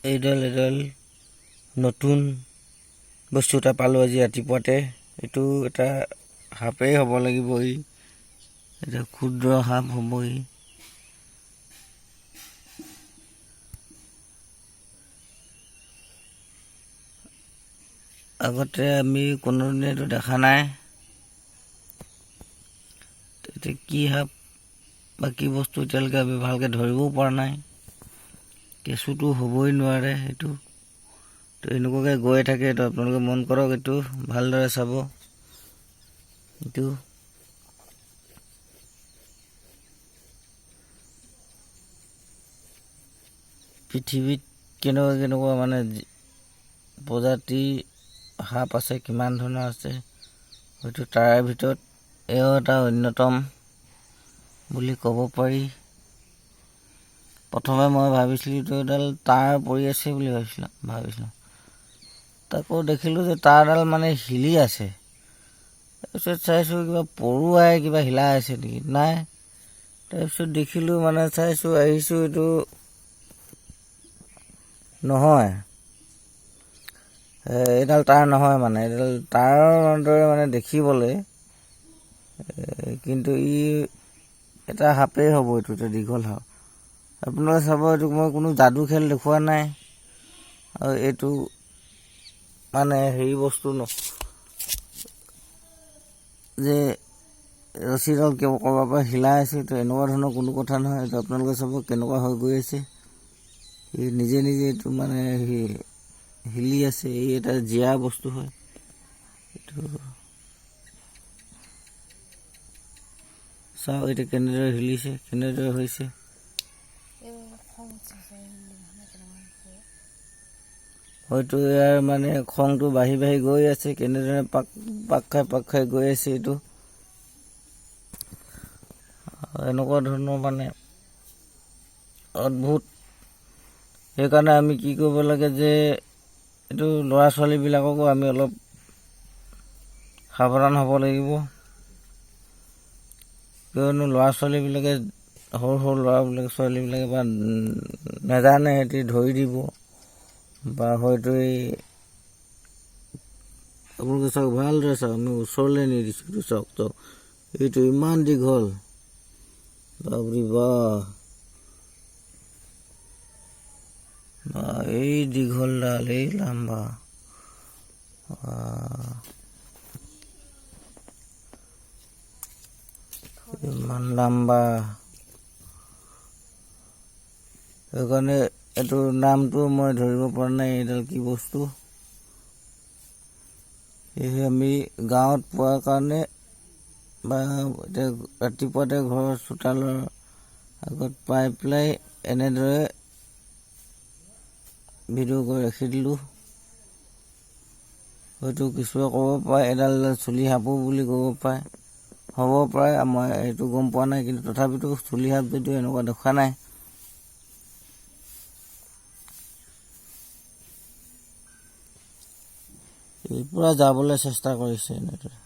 এইডাল এডাল নতুন বস্তু এটা পালোঁ আজি ৰাতিপুৱাতে। এইটো এটা সাপেই হ'ব লাগিব, ই এটা ক্ষুদ্ৰ সাপ হ'ব ই। আগতে আমি কোনোদিনে এইটো দেখা নাই। এতিয়া কি সাপ বা কি বস্তু এতিয়ালৈকে আমি ভালকৈ ধৰিবও পৰা নাই। কেঁচুটো হ'বই নোৱাৰে এইটো। তো এনেকুৱাকৈ গৈ থাকে এইটো, আপোনালোকে মন কৰক, এইটো ভালদৰে চাব। এইটো পৃথিৱীত কেনেকুৱা কেনেকুৱা মানে প্ৰজাতি সাপ আছে, কিমান ধৰণৰ আছে, হয়তো তাৰে ভিতৰত এও এটা অন্যতম বুলি ক'ব পাৰি। প্ৰথমে মই ভাবিছিলোঁ এইটো এডাল তাঁৰ পৰি আছে বুলি ভাবিছিলোঁ, তাকো দেখিলোঁ যে তাঁৰডাল মানে হিলি আছে। তাৰপিছত চাইছোঁ কিবা পৰুৱাই কিবা হিলাই আছে নেকি, নাই। তাৰপিছত দেখিলোঁ মানে চাইছোঁ আহিছোঁ, এইটো নহয়, এইডাল তাঁৰ নহয়, মানে এইডাল তাঁৰৰ দৰে মানে দেখিবলৈ, কিন্তু ই এটা সাপেই হ'ব। এইটো এটা দীঘল সাপ। আপোনালোকে চাব, এইটো মই কোনো যাদু খেল দেখুওৱা নাই। আৰু এইটো মানে হেৰি বস্তু ন যে ৰছীডাল কিয় ক'ৰবাৰ পৰা হিলাই আছে, এইটো এনেকুৱা ধৰণৰ কোনো কথা নহয়। এইটো আপোনালোকে চাব কেনেকুৱা হৈ গৈ আছে, ই নিজে নিজে এইটো মানে হিলি আছে। এই এটা জীয়া বস্তু হয় এইটো। চাওক এতিয়া কেনেদৰে হিলিছে, কেনেদৰে হৈছে। হয়তো ইয়াৰ মানে খংটো বাঢ়ি বাঢ়ি গৈ আছে, কেনেদৰে পাক পাক খাই পাক খাই গৈ আছে এইটো। এনেকুৱা ধৰণৰ মানে অদ্ভুত। সেইকাৰণে আমি কি কৰিব লাগে যে এইটো ল'ৰা ছোৱালীবিলাককো আমি অলপ সাৱধান হ'ব লাগিব। কিয়নো ল'ৰা ছোৱালীবিলাকে, সৰু সৰু ল'ৰাবিলাকে ছোৱালীবিলাকে বা নাজানে, সিহঁতি ধৰি দিব বা হয়তো এই আপোনালোকে চাওক, ভালদৰে চাওক, আমি ওচৰলৈ নি দিছোঁ। এইটো চাওক, চাওক, এইটো ইমান দীঘল, বাপৰে বাপ, এই দীঘলডাল, এই লাম্বা, ইমান লাম্বা। সেইকাৰণে এইটো নামটো মই ধৰিব পৰা নাই, এইডাল কি বস্তু। সেয়েহে আমি গাঁৱত পোৱাৰ কাৰণে বা এতিয়া ৰাতিপুৱাতে ঘৰৰ চোতালৰ আগত পাই পেলাই এনেদৰে ভিডিঅ' কৰি ৰাখি দিলোঁ। হয়তো কিছুৱে ক'ব পাৰে এডাল এডাল চুলি সাপো বুলি ক'ব পাৰে, হ'ব পাৰে, মই এইটো গম পোৱা নাই, কিন্তু তথাপিতো চুলি সাপ যদিও এনেকুৱা দেখা নাই। এই পূৰা যাবলৈ চেষ্টা কৰিছে এনেদৰে।